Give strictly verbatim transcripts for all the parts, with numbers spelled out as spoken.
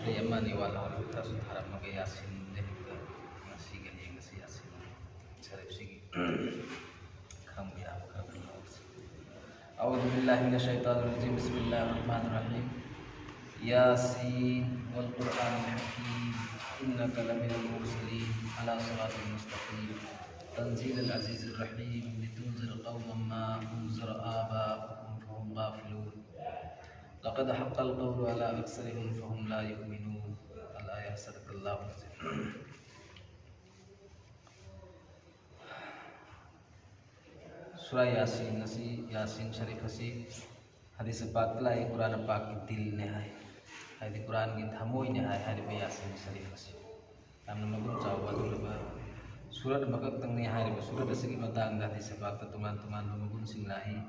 ꯑꯃ ꯑꯅꯤ ꯋꯥꯠꯍꯧꯔꯦ, ꯈꯔꯁꯨ ꯊꯥꯔꯝꯃꯒ ꯌꯥꯁꯤꯟꯗꯦ꯫ ꯉꯁꯤꯒ ꯍꯌꯦꯡꯒꯁꯤ ꯌꯥꯁꯤꯟ ꯁꯔꯤꯐꯁꯤꯒꯤ ꯈꯪꯕ ꯌꯥꯕ ꯈꯔ ꯈꯪꯍꯧꯁꯤ꯫ أعوذ بالله من الشيطان الرجيم. بسم الله الرحمن الرحيم. ياسين والقرآن الحكيم. إنك لمن المرسلين على صراط مستقيم. تنزيل العزيز الرحيم. لتنذر قوما ما أنذر آباؤهم فهم غافلون. لقد حق القول على أكثرهم فهم لا يؤمنون. الآية. صدق الله العظيم. ꯁꯨꯔꯥ ꯌꯥꯁꯤꯟ ꯑꯁꯤ, ꯌꯥꯁꯤꯟ ꯁꯔꯤꯐ ꯑꯁꯤ ꯍꯗꯤꯁ ꯄꯥꯛꯇ ꯂꯥꯛꯏ, ꯀꯨꯔꯥꯟ ꯄꯥꯛꯀꯤ ꯗꯤꯜꯅꯦ ꯍꯥꯏ, ꯍꯥꯏꯗꯤ ꯀꯨꯔꯥꯟꯒꯤ ꯊꯃꯣꯏꯅꯦ ꯍꯥꯏ꯫ ꯍꯥꯏꯔꯤꯕ ꯌꯥꯁꯤꯟ ꯁꯔꯤꯐ ꯑꯁꯤ ꯌꯥꯝꯅ ꯃꯒꯨꯟ ꯆꯥꯎꯕ ꯑꯗꯨꯒꯨꯝꯂꯕ ꯁꯨꯔꯠ ꯑꯃꯈꯛꯇꯪꯅꯤ꯫ ꯍꯥꯏꯔꯤꯕ ꯁꯨꯔꯠ ꯑꯁꯤꯒꯤ ꯃꯇꯥꯡꯗ ꯍꯗꯤꯁ ꯄꯥꯛꯇ ꯇꯣꯉꯥꯟ ꯇꯣꯉꯥꯟꯕ ꯃꯒꯨꯟꯁꯤꯡ ꯂꯥꯛꯏ꯫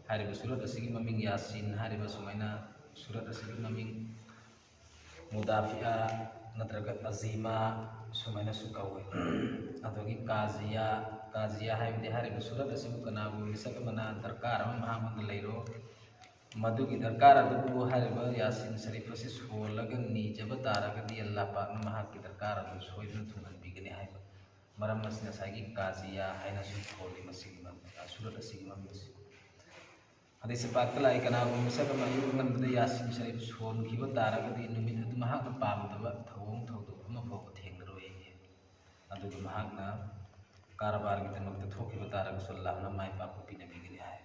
ꯍꯥꯏꯔꯤꯕ ꯁꯨꯔꯠ ꯑꯁꯤꯒꯤ ꯃꯃꯤꯡ ꯌꯥꯁꯤꯟ ꯍꯥꯏꯔꯤꯕ ꯁꯨꯃꯥꯏꯅ ꯁꯨꯔꯠ ꯑꯁꯤꯒꯤ ꯃꯃꯤꯡ ꯃꯨꯗꯥꯐꯤꯑꯥ ꯅꯠꯇ꯭ꯔꯒ ꯑꯖꯤꯃꯥ ꯁꯨꯃꯥꯏꯅꯁꯨ ꯀꯧꯏ꯫ ꯑꯗꯒꯤ ꯀꯥꯖꯤꯌꯥ, ꯀꯥꯖꯤꯌꯥ ꯍꯥꯏꯕꯗꯤ ꯍꯥꯏꯔꯤꯕ ꯁꯨꯔꯠ ꯑꯁꯤꯕꯨ ꯀꯅꯥꯒꯨꯝꯕ ꯃꯤꯁꯛ ꯑꯃꯅ ꯗꯔꯀꯥꯔ ꯑꯃ ꯃꯍꯥꯛꯉꯣꯟꯗ ꯂꯩꯔꯣ, ꯃꯗꯨꯒꯤ ꯗꯔꯀꯥꯔ ꯑꯗꯨꯕꯨ ꯍꯥꯏꯔꯤꯕ ꯌꯥꯁꯤꯟ ꯁꯔꯤꯐ ꯑꯁꯤ ꯁꯣꯜꯂꯒ ꯅꯤꯖꯕ ꯇꯥꯔꯒꯗꯤ ꯑꯜꯂꯥꯍ ꯄꯥꯛꯅ ꯃꯍꯥꯛꯀꯤ ꯗꯔꯀꯥꯔ ꯑꯗꯨ ꯁꯣꯏꯗꯅ ꯊꯨꯡꯍꯟꯕꯤꯒꯅꯤ ꯍꯥꯏꯕ ꯃꯔꯝ ꯑꯁꯤꯅ ꯉꯁꯥꯏꯒꯤ ꯀꯥꯖꯤꯌꯥ ꯍꯥꯏꯅꯁꯨ ꯊꯣꯜꯂꯤ ꯃꯁꯤꯒꯤ ꯃ-, ꯁꯨꯔꯠ ꯑꯁꯤꯒꯤ ꯃꯃꯤꯡ ꯑꯁꯤ꯫ ꯍꯗꯤꯁ ꯄꯥꯛꯇ ꯂꯥꯛꯏ, ꯀꯅꯥꯒꯨꯝꯕ ꯃꯤꯁꯛ ꯑꯃ ꯑꯌꯨꯛ ꯑꯉꯟꯕꯗ ꯌꯥꯁꯤꯟ ꯁꯔꯤꯐ ꯁꯣꯟꯈꯤꯕ ꯇꯥꯔꯒꯗꯤ ꯅꯨꯃꯤꯠ ꯑꯗꯨ ꯃꯍꯥꯛꯅ ꯄꯥꯝꯗꯕ ꯊꯧꯑꯣꯡ ꯊꯧꯗꯣꯛ ꯑꯃ ꯐꯥꯎꯕ ꯊꯦꯡꯅꯔꯣꯏ꯫ ꯑꯗꯨꯒ ꯃꯍꯥꯛꯅ ꯀꯔꯕꯥꯔꯒꯤꯗꯃꯛꯇ ꯊꯣꯛꯈꯤꯕ ꯇꯥꯔꯒꯁꯨ ꯑꯜꯂꯥꯍꯅ ꯃꯥꯏ ꯄꯥꯛꯄ ꯄꯤꯅꯕꯤꯒꯅꯤ ꯍꯥꯏ꯫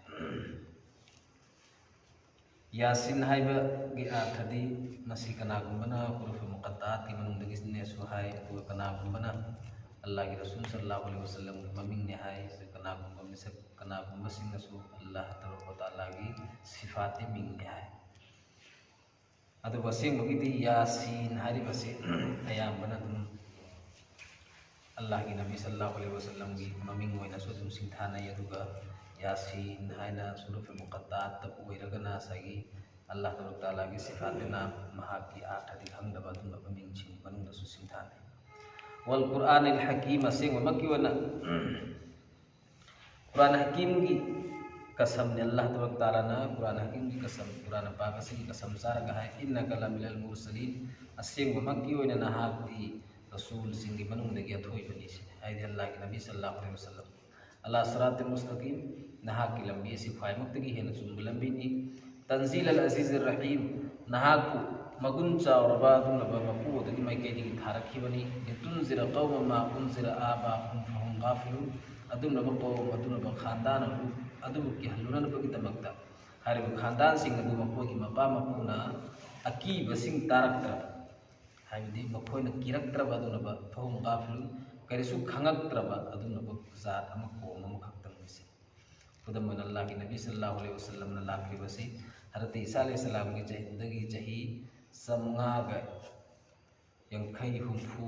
ꯌꯥꯁꯤꯟ ꯍꯥꯏꯕꯒꯤ ꯑꯥꯔꯊꯗꯤ ꯃꯁꯤ ꯀꯅꯥꯒꯨꯝꯕꯅ ꯍꯨꯔꯨꯐ ꯃꯨꯀꯠꯇꯥꯠꯀꯤ ꯃꯅꯨꯡꯗꯒꯤꯅꯦꯁꯨ ꯍꯥꯏ, ꯑꯗꯨꯒ ꯀꯅꯥꯒꯨꯝꯕꯅ ꯑꯜꯂꯥꯍꯒꯤ ꯔꯁꯨꯜ ꯁꯜꯂꯥꯍꯨ ꯑꯂꯩꯍꯤ ꯋꯁꯜꯂꯝꯒꯤ ꯃꯃꯤꯡꯅꯦ ꯍꯥꯏ꯫ ꯀꯅꯥꯒꯨꯝꯕ ꯃꯤꯁꯛ, ꯀꯅꯥꯒꯨꯝꯕꯁꯤꯡꯅꯁꯨ ꯑꯜꯂꯥꯍ ꯇꯕꯥꯔꯛ ꯋ ꯇꯥꯂꯥꯒꯤ ꯁꯤꯐꯥꯠꯇꯤ ꯃꯤꯡꯅꯦ ꯍꯥꯏ꯫ ꯑꯗꯨꯕꯨ ꯑꯁꯦꯡꯕꯒꯤꯗꯤ ꯌꯥꯁꯤꯟ ꯍꯥꯏꯔꯤꯕꯁꯤ ꯑꯌꯥꯝꯕꯅ ꯑꯗꯨꯝ ꯑꯜꯂꯥꯍꯒꯤ ꯅꯕꯤ ꯁꯜꯂꯥꯍꯨ ꯑꯂꯩꯍꯤ ꯋꯁꯜꯂꯝꯒꯤ ꯃꯃꯤꯡ ꯑꯣꯏꯅꯁꯨ ꯑꯗꯨꯝ ꯁꯤꯡꯊꯥꯅꯩ꯫ ꯑꯗꯨꯒ ꯌꯥꯁꯤꯟ ꯍꯥꯏꯅ ꯁꯨꯔꯨꯐ ꯃꯨꯀꯠꯇꯥꯠꯇ ꯑꯣꯏꯔꯒꯅ ꯉꯁꯥꯏꯒꯤ ꯑꯜꯂꯥꯍ ꯇꯕꯥꯔꯛ ꯇꯥꯂꯥꯒꯤ ꯁꯤꯐꯥꯠꯇꯨꯅ ꯃꯍꯥꯛꯀꯤ ꯑꯥꯔꯊꯗꯤ ꯈꯪꯗꯕ ꯑꯗꯨꯝꯕ ꯃꯃꯤꯡꯁꯤꯡ ꯃꯅꯨꯡꯗꯁꯨ ꯁꯤꯡꯊꯥꯅꯩ꯫ ꯋꯜ ꯀꯨꯔꯥꯟ ꯑꯜ ꯍꯀꯤꯝ, ꯑꯁꯦꯡꯕꯃꯛꯀꯤ ꯑꯣꯏꯅ ꯀꯨꯔꯥꯟ ꯍꯀꯤꯝꯒꯤ ꯀꯁꯝꯅꯤ꯫ ꯑꯜꯂꯥꯍ ꯇꯕꯥꯔꯛ ꯇꯥꯂꯥꯅ ꯀꯨꯔꯥꯟ ꯍꯀꯤꯝꯒꯤ ꯀꯁꯝ, ꯀꯨꯔꯥꯟ ꯄꯥꯛ ꯑꯁꯤꯒꯤ ꯀꯁꯝ ꯆꯥꯔꯒ ꯍꯥꯏ, "ꯏꯟꯅꯀ ꯂꯃꯤꯅꯜ ꯃꯨꯔꯁꯂꯤꯟ", ꯑꯁꯦꯡꯕꯃꯛꯀꯤ ꯑꯣꯏꯅ ꯅꯍꯥꯛꯇꯤ ꯔꯁꯨꯜꯁꯤꯡꯒꯤ ꯃꯅꯨꯡꯗꯒꯤ ꯑꯊꯣꯏꯕꯅꯤ ꯁꯤꯅꯤ꯫ ꯍꯥꯏꯗꯤ ꯑꯜꯂꯥꯍꯒꯤ ꯅꯕꯤ ꯁꯜꯂꯜꯂꯥꯍꯨ ꯑꯂꯩꯍꯤ ꯋꯁꯜꯂꯝ, "ꯑꯂꯥ ꯁꯤꯔꯥꯇꯤꯜ ꯃꯨꯁꯇꯀꯤꯝ", ꯅꯍꯥꯛꯀꯤ ꯂꯝꯕꯤ ꯑꯁꯤ ꯈ꯭ꯋꯥꯏꯃꯛꯇꯒꯤ ꯍꯦꯟꯅ ꯆꯨꯝꯕ ꯂꯝꯕꯤꯅꯤ꯫ "ꯇꯟꯖꯤꯂꯜ ꯑꯖꯤꯖꯤꯔ ꯔꯍꯤꯝ", ꯅꯍꯥꯛꯄꯨ ꯃꯒꯨꯟ ꯆꯥꯎꯔꯕ ꯑꯗꯨꯒꯨꯝꯂꯕ ꯃꯄꯨ ꯑꯗꯨꯒꯤ ꯃꯥꯏꯀꯩꯗꯒꯤ ꯊꯥꯔꯛꯈꯤꯕꯅꯤ꯫ "ꯂꯤꯇꯨꯟꯖꯤꯔ ꯀꯧꯃ ꯃꯥ ꯎꯟꯖꯤꯔ ꯑꯥꯕꯥꯎꯍꯨꯝ ꯐꯍꯨꯝ ꯒꯥꯐꯤꯂꯨꯟ", ꯑꯗꯨꯒꯨꯝꯂꯕ ꯀꯧꯝ, ꯑꯗꯨꯒꯨꯝꯂꯕ ꯈꯥꯟꯗꯥꯟ ꯑꯗꯨ, ꯑꯗꯨꯕꯨ ꯀꯤꯍꯜꯂꯨꯅꯅꯕꯒꯤꯗꯃꯛꯇ ꯍꯥꯏꯔꯤꯕ ꯈꯥꯟꯗꯥꯟꯁꯤꯡ ꯑꯗꯨ ꯃꯈꯣꯏꯒꯤ ꯃꯄꯥ ꯃꯄꯨꯅ ꯑꯀꯤꯕꯁꯤꯡ ꯇꯥꯔꯛꯇ꯭ꯔꯕ, ꯍꯥꯏꯕꯗꯤ ꯃꯈꯣꯏꯅ ꯀꯤꯔꯛꯇ꯭ꯔꯕ ꯑꯗꯨꯒꯨꯝꯂꯕ ꯐꯍꯨꯝ ꯒꯥꯐꯤꯂꯨꯟ, ꯀꯔꯤꯁꯨ ꯈꯪꯉꯛꯇ꯭ꯔꯕ ꯑꯗꯨꯒꯨꯝꯂꯕ ꯖꯥꯠ ꯑꯃ, ꯀꯧꯝ ꯑꯃꯈꯛꯇꯪꯅꯤ ꯁꯤꯅꯤ꯫ ꯈꯨꯗꯝ ꯑꯣꯏꯅ ꯑꯜꯂꯥꯍꯒꯤ ꯅꯕꯤ ꯁꯜꯂꯜꯂꯥꯍꯨ ꯑꯂꯩꯍꯤ ꯋꯁꯜꯂꯝꯅ ꯂꯥꯛꯈꯤꯕꯁꯤ ꯍꯖꯔꯠ ꯏꯁꯥ ꯑꯂꯩꯍꯤ ꯁꯂꯥꯝꯒꯤ ꯆꯍꯤꯗꯒꯤ ꯆꯍꯤ ꯆꯥꯝꯃꯉꯥꯒ ꯌꯥꯡꯈꯩ, ꯍꯨꯝꯐꯨ,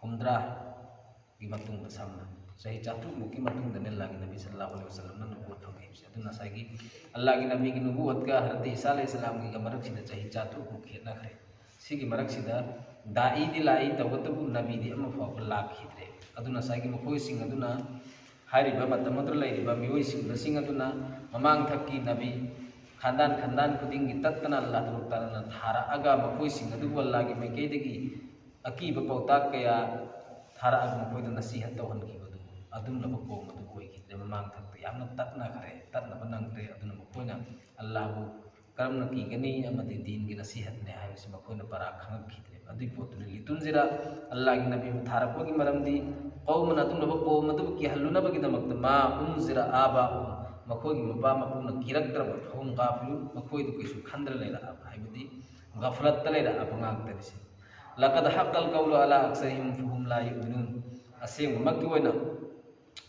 ꯍꯨꯝꯗ꯭ꯔꯥꯒꯤ ꯃꯇꯨꯡꯗ, ꯁꯝꯅ ꯆꯍꯤ ꯆꯥꯇ꯭ꯔꯨꯛꯃꯨꯛꯀꯤ ꯃꯇꯨꯡꯗꯅꯦ ꯑꯜꯂꯥꯍꯒꯤ ꯅꯕꯤ ꯁꯜꯂꯜꯂꯥꯍꯨ ꯑꯂꯩꯍꯤ ꯋꯁꯜꯂꯝꯅ ꯅꯕꯨꯋꯠ ꯐꯪꯉꯛꯏꯕꯁꯦ꯫ ꯑꯗꯨꯅ ꯉꯁꯥꯏꯒꯤ ꯑꯜꯂꯥꯍꯒꯤ ꯅꯕꯤꯒꯤ ꯅꯕꯨꯋꯠꯀ ꯍꯖꯔꯠ ꯏꯁꯥ ꯑꯂꯩꯍꯤ ꯁꯂꯥꯝꯒꯤꯒ ꯃꯔꯛꯁꯤꯗ ꯆꯍꯤ ꯆꯥꯇ꯭ꯔꯨꯛꯃꯨꯛ ꯈꯦꯠꯅꯈ꯭ꯔꯦ꯫ ꯁꯤꯒꯤ ꯃꯔꯛꯁꯤꯗ ꯗꯥꯏꯗꯤ ꯂꯥꯛꯏ, ꯇꯧꯕꯇꯕꯨ ꯅꯕꯤꯗꯤ ꯑꯃ ꯐꯥꯎꯕ ꯂꯥꯛꯈꯤꯗ꯭ꯔꯦ꯫ ꯑꯗꯨꯅ ꯉꯁꯥꯏꯒꯤ ꯃꯈꯣꯏꯁꯤꯡ ꯑꯗꯨꯅ, ꯍꯥꯏꯔꯤꯕ ꯃꯇꯝ ꯑꯗꯨꯗ ꯂꯩꯔꯤꯕ ꯃꯤꯑꯣꯏꯁꯤꯡ ꯑꯁꯤꯡ ꯑꯗꯨꯅ ꯃꯃꯥꯡꯊꯛꯀꯤ ꯅꯕꯤ ꯈꯥꯟꯗꯥꯟ ꯈꯥꯟꯗꯥꯟ ꯈꯨꯗꯤꯡꯒꯤ ꯇꯠꯇꯅ ꯑꯜꯂꯥꯍ ꯇꯕꯥꯔꯛ ꯇꯥꯂꯥꯅ ꯊꯥꯔꯛꯑꯒ ꯃꯈꯣꯏꯁꯤꯡ ꯑꯗꯨꯕꯨ ꯑꯜꯂꯥꯍꯒꯤ ꯃꯥꯏꯀꯩꯗꯒꯤ ꯑꯀꯤꯕ ꯄꯥꯎꯇꯥꯛ ꯀꯌꯥ ꯊꯥꯔꯛꯑꯒ ꯃꯈꯣꯏꯗ ꯅꯁꯤꯍꯠ ꯇꯧꯍꯟꯈꯤꯕꯗꯨ ꯑꯗꯨꯒꯨꯝꯂꯕ ꯀꯧꯝ ꯑꯗꯨ ꯑꯣꯏꯈꯤꯗ꯭ꯔꯦ꯫ ꯃꯃꯥꯡꯊꯛꯇ ꯌꯥꯝꯅ ꯇꯠꯅꯈ꯭ꯔꯦ, ꯇꯠꯅꯕ ꯅꯪꯈ꯭ꯔꯦ꯫ ꯑꯗꯨꯅ ꯃꯈꯣꯏꯅ ꯑꯜꯂꯥꯍꯕꯨ ꯀꯔꯝꯅ ꯀꯤꯒꯅꯤ ꯑꯃꯗꯤ ꯗꯤꯟꯒꯤ ꯅꯁꯤꯍꯠꯅꯦ ꯍꯥꯏꯕꯁꯤ ꯃꯈꯣꯏꯅ ꯄꯔꯥ ꯈꯪꯉꯛꯈꯤꯗ꯭ꯔꯦꯕ꯫ ꯑꯗꯨꯒꯤ ꯄꯣꯠꯇꯨꯅ ꯂꯤꯇꯨꯟꯖꯤꯔ, ꯑꯜꯂꯥꯍꯒꯤ ꯅꯕꯤꯕꯨ ꯊꯥꯔꯛꯄꯒꯤ ꯃꯔꯝꯗꯤ ꯀꯧꯃꯅ ꯑꯗꯨꯒꯨꯝꯂꯕ ꯀꯧꯝ ꯑꯗꯨꯕꯨ ꯀꯤꯍꯜꯂꯨꯅꯕꯒꯤꯗꯃꯛꯇ ꯃꯥ ꯎꯟꯖꯤꯔ ꯑꯥꯕꯥꯎꯍꯨꯝ, ꯃꯈꯣꯏꯒꯤ ꯃꯄꯥ ꯃꯄꯨꯅ ꯀꯤꯔꯛꯇ꯭ꯔꯕ ꯐꯍꯨꯝ ꯒꯥꯐꯤꯂꯨꯟ, ꯃꯈꯣꯏꯗꯨ ꯀꯩꯁꯨ ꯈꯟꯗ꯭ꯔ ꯂꯩꯔꯛꯑꯕ, ꯍꯥꯏꯕꯗꯤ ꯒꯐꯂꯠꯇ ꯂꯩꯔꯛꯑꯕ ꯉꯥꯛꯇꯅꯤ ꯁꯤ꯫ "ꯂꯀꯗ ꯍꯛꯀꯜ ꯀꯧꯂꯨ ꯑꯂꯥ ꯑꯛꯁꯔꯤꯍꯤꯝ ꯐꯍꯨꯝ ꯂꯥ ꯌꯨꯃꯤꯅꯨꯟ", ꯑꯁꯦꯡꯕꯃꯛꯀꯤ ꯑꯣꯏꯅ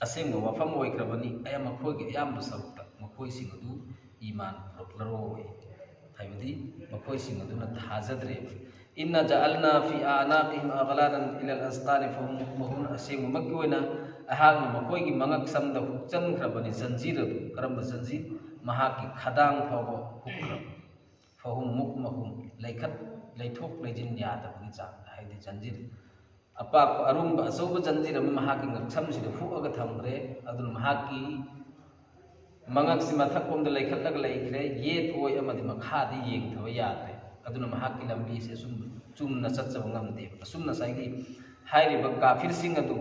ꯑꯁꯦꯡꯕ ꯋꯥꯐꯝ ꯑꯣꯏꯈ꯭ꯔꯕꯅꯤ꯫ ꯑꯌꯥꯝ ꯃꯈꯣꯏꯒꯤ ꯑꯌꯥꯝꯕ ꯁꯔꯨꯛꯇ ꯃꯈꯣꯏꯁꯤꯡ ꯑꯗꯨ ꯏꯃꯥꯟ ꯄꯨꯔꯛꯂꯔꯣꯏ, ꯍꯥꯏꯕꯗꯤ ꯃꯈꯣꯏꯁꯤꯡ ꯑꯗꯨꯅ ꯊꯥꯖꯗ꯭ꯔꯦꯕ꯫ "ꯏꯟꯅ ꯖꯑꯜꯅꯥ ꯐꯤ ꯑꯑꯅꯥꯀꯤꯍꯤꯝ ꯑꯒꯂꯥꯂꯟ ꯏꯂꯜ ꯑꯁꯀꯥꯅꯤ ꯐꯍꯨꯝ ꯃꯨꯛꯃꯍꯨꯟ", ꯑꯁꯦꯡꯕꯃꯛꯀꯤ ꯑꯣꯏꯅ ꯑꯩꯍꯥꯛꯅ ꯃꯈꯣꯏꯒꯤ ꯃꯉꯛ ꯁꯝꯗ ꯍꯨꯛꯆꯟꯈ꯭ꯔꯕꯅꯤ ꯖꯟꯖꯤꯔ ꯑꯗꯨ꯫ ꯀꯔꯝꯕ ꯖꯟꯖꯤꯔ? ꯃꯍꯥꯛꯀꯤ ꯈꯗꯥꯡ ꯐꯥꯎꯕ ꯍꯨꯛꯈ꯭ꯔꯕ꯫ "ꯐꯍꯨꯝ ꯃꯨꯛꯃꯍꯨꯟ", ꯂꯩꯈꯠ ꯂꯩꯊꯣꯛ ꯂꯩꯖꯤꯟ ꯌꯥꯗꯕꯒꯤ ꯆꯥꯡꯗ, ꯍꯥꯏꯗꯤ ꯖꯟꯖꯤꯔ ꯑꯄꯥꯛꯄ ꯑꯔꯨꯝꯕ ꯑꯆꯧꯕ ꯖꯟꯖꯤꯔ ꯑꯃ ꯃꯍꯥꯛꯀꯤ ꯉꯛꯁꯝꯁꯤꯗ ꯍꯨꯛꯑꯒ ꯊꯝꯈ꯭ꯔꯦ꯫ ꯑꯗꯨꯅ ꯃꯍꯥꯛꯀꯤ ꯃꯉꯛꯁꯤ ꯃꯊꯛꯂꯣꯝꯗ ꯂꯩꯈꯠꯂꯒ ꯂꯩꯈ꯭ꯔꯦ, ꯌꯦꯠ ꯑꯣꯏ ꯑꯃꯗꯤ ꯃꯈꯥꯗꯤ ꯌꯦꯡꯊꯕ ꯌꯥꯗ꯭ꯔꯦ꯫ ꯑꯗꯨꯅ ꯃꯍꯥꯛꯀꯤ ꯂꯝꯕꯤꯁꯦ ꯑꯁꯨꯝ ꯆꯨꯝꯅ ꯆꯠꯆꯕ ꯉꯝꯗꯦꯕ꯫ ꯑꯁꯨꯝꯅ ꯉꯁꯥꯏꯒꯤ ꯍꯥꯏꯔꯤꯕ ꯀꯥꯐꯤꯔꯁꯤꯡ ꯑꯗꯨ